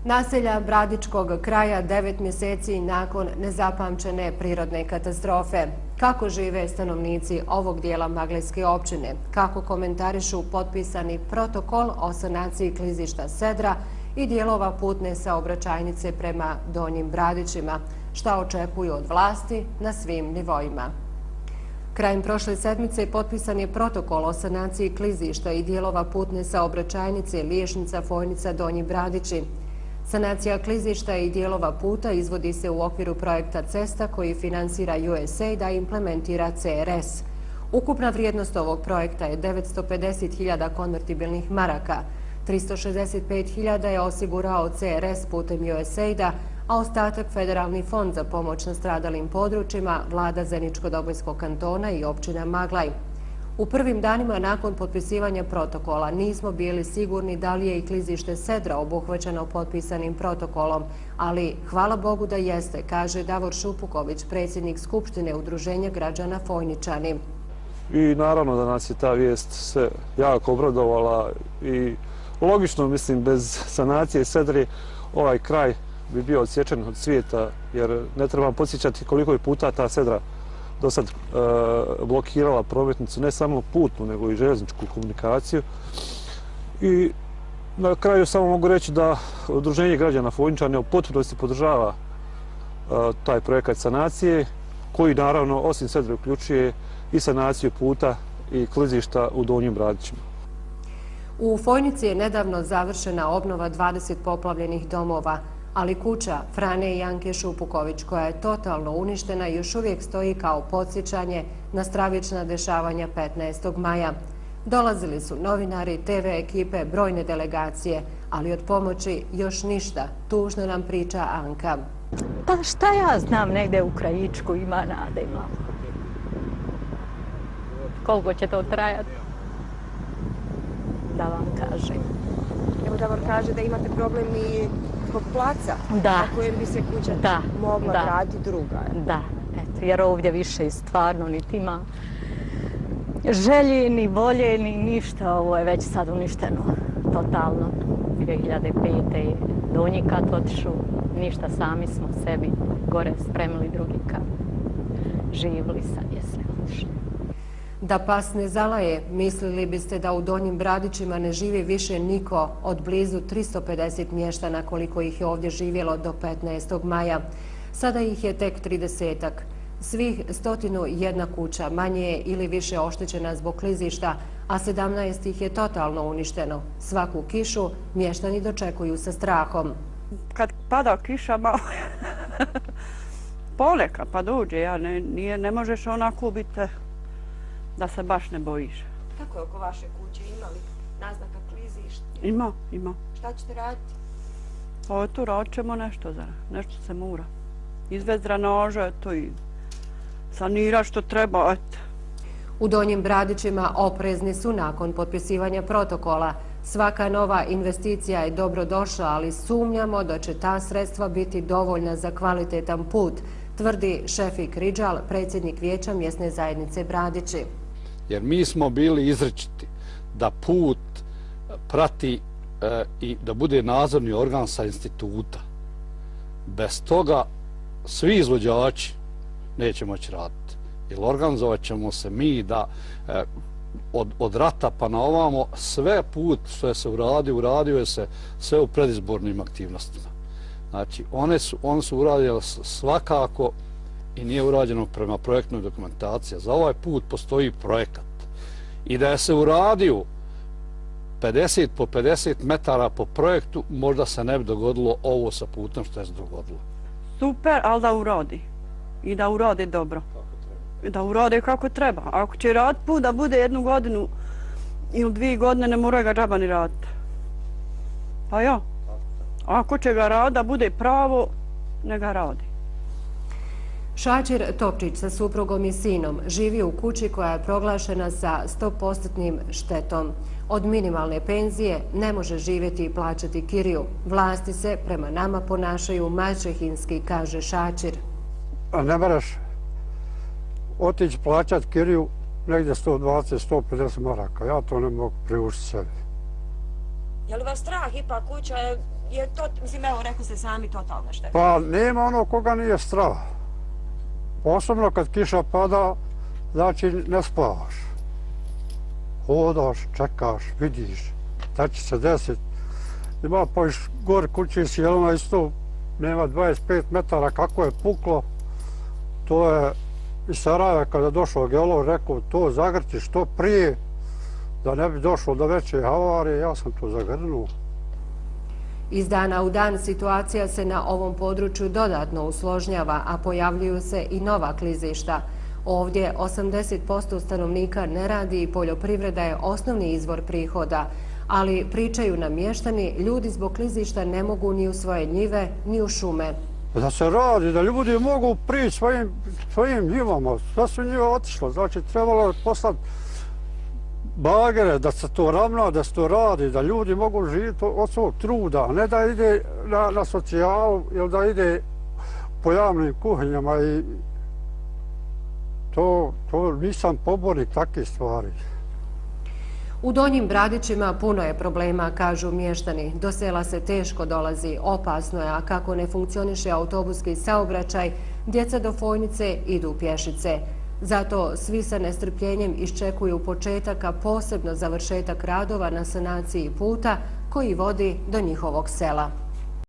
Naselja Bradičkog kraja 9 mjeseci nakon nezapamćene prirodne katastrofe. Kako žive stanovnici ovog dijela Maglejske općine? Kako komentarišu potpisani protokol o sanaciji klizišta Sedra i dijelova putne saobraćajnice prema Donjim Bradićima? Šta očekuju od vlasti na svim nivoima? Krajem prošle sedmice potpisan je protokol o sanaciji klizišta i dijelova putne saobraćajnice Liješnica-Fojnica Donji Bradići. Sanacija klizišta i dijelova puta izvodi se u okviru projekta Cesta koji finansira USAID, a implementira CRS. Ukupna vrijednost ovog projekta je 950.000 konvertibilnih maraka. 365.000 je osigurao CRS putem USAID-a, a ostatak Federalni fond za pomoć nastradalim područjima, vlada Zeničko-Dobojskog kantona i općina Maglaj. U prvim danima nakon potpisivanja protokola nismo bili sigurni da li je i klizište Sedra obuhvaćeno potpisanim protokolom, ali hvala Bogu da jeste, kaže Davor Šupuković, predsjednik Skupštine Udruženja građana Fojničani. I naravno da nas je ta vijest se jako obradovala i logično, mislim, bez sanacije Sedre ovaj kraj bi bio odsječen od svijeta, jer ne trebam podsjećati koliko je puta ta Sedra do sad blokirala prometnicu, ne samo putnu, nego i željezničku komunikaciju. I na kraju samo mogu reći da Udruženje građana Fojničani u potpunosti podržava taj projekat sanacije, koji naravno osim Sedre uključuje i sanaciju puta i klizišta u Donjim Bradićima. U Fojnici je nedavno završena obnova 20 poplavljenih domova, ali kuća Frane i Anke Šupuković, koja je totalno uništena, još uvijek stoji kao podsjećanje na stravična dešavanja 15. maja. Dolazili su novinari, TV ekipe, brojne delegacije, ali od pomoći još ništa, tužno nam priča Anka. Pa šta ja znam, negdje u Krajičku ima nade, ima. Koliko će to trajati? Da vam kažem. Evo Davor kaže da imate problem i zbog placa na kojem bi se kuća mogla graditi druga. Da, eto, jer ovdje više stvarno niti ima želje, ni volje, ni ništa. Ovo je već sad uništeno totalno. 2005. je Donji kat otišao, ništa, sami smo sebi gore spremili, drugi kat. Živili sad je sve otišlo. Da pas ne zalaje, mislili biste da u Donjim Bradićima ne živi više niko od blizu 350 mještana koliko ih je ovdje živjelo do 15. maja. Sada ih je tek 30-ak. Svih 101 kuća manje je ili više oštećena zbog klizišta, a 17 ih je totalno uništeno. Svaku kišu mještani dočekuju sa strahom. Kad pada kiša malo, ponekad pa dođe, ne možeš onako biti da se baš ne bojiš. Kako je oko vaše kuće? Ima li naznaka klizišta? Ima. Šta ćete raditi? Pa tu radit ćemo nešto se mora. Izvest drenože, to i sanira što treba, eto. U Donjim Bradićima oprezni su nakon potpisivanja protokola. Svaka nova investicija je dobro došla, ali sumnjamo da će ta sredstva biti dovoljna za kvalitetan put, tvrdi Šefik Ridžal, predsjednik vijeća mjesne zajednice Bradići. Jer mi smo bili izričiti da put prati i da bude nadzorni organ sa instituta. Bez toga svi izvođači neće moći raditi. Jer organizovat ćemo se mi da od rata pa na ovamo sve put što je se uradio je se sve u predizbornim aktivnostima. Znači, one su uradile svakako i nije urađeno prema projektnoj dokumentaciji. Za ovaj put postoji projekat. I da je se uradio 50 po 50 metara po projektu, možda se ne bi dogodilo ovo sa putem što je se dogodilo. Super, ali da uradi. I da uradi dobro. Da uradi kako treba. Ako će raditi put da bude 1 godinu ili 2 godine, ne mora ga džaba ni raditi. Pa ja. Ako će ga raditi da bude pravo, ne ga radi. Šačir Topčić sa suprugom i sinom živi u kući koja je proglašena sa 100% štetom. Od minimalne penzije ne može živjeti i plaćati kiriju. Vlasti se prema nama ponašaju maćehinski, kaže Šačir. Ne moraš otići plaćati kiriju negdje 120-150 maraka. Ja to ne mogu priuštiti sebi. Je li vas strah? Ipak kuća je je to, mislim, evo, rekli ste sami, totalna šteta? Pa nema ono koga nije strah. Posebno kad kiša pada, znači ne spavaš. Hodaš, čekaš, vidiš, šta će se desiti. Ima pa iš gore kući s Jelena isto, nema 25 metara kako je puklo. To je iz Sarajeva kada je došao geolog, rekao to zagrti što prije, da ne bi došlo do veće havarije, ja sam to zagrnuo. Iz dana u dan situacija se na ovom području dodatno usložnjava, a pojavljuju se i nova klizišta. Ovdje 80% stanovnika ne radi i poljoprivreda je osnovni izvor prihoda, ali pričaju nam mještani, ljudi zbog klizišta ne mogu ni u svoje njive, ni u šume. Da se radi, da ljudi mogu prići svojim njivama, sve su njive otišlo, znači trebalo je poslati bagere, da se to ravna, da se to radi, da ljudi mogu živjeti od svog truda, a ne da ide na socijalu ili da ide po javnim kuhinjama i to nisam pobornik takvih stvari. U Donjim Bradićima puno je problema, kažu mještani. Do sela se teško dolazi, opasno je, a kako ne funkcioniše autobuski saobraćaj, djeca do Fojnice idu pješice. Zato svi sa nestrpljenjem iščekuju početak, a posebno završetak radova na sanaciji puta koji vodi do njihovog sela.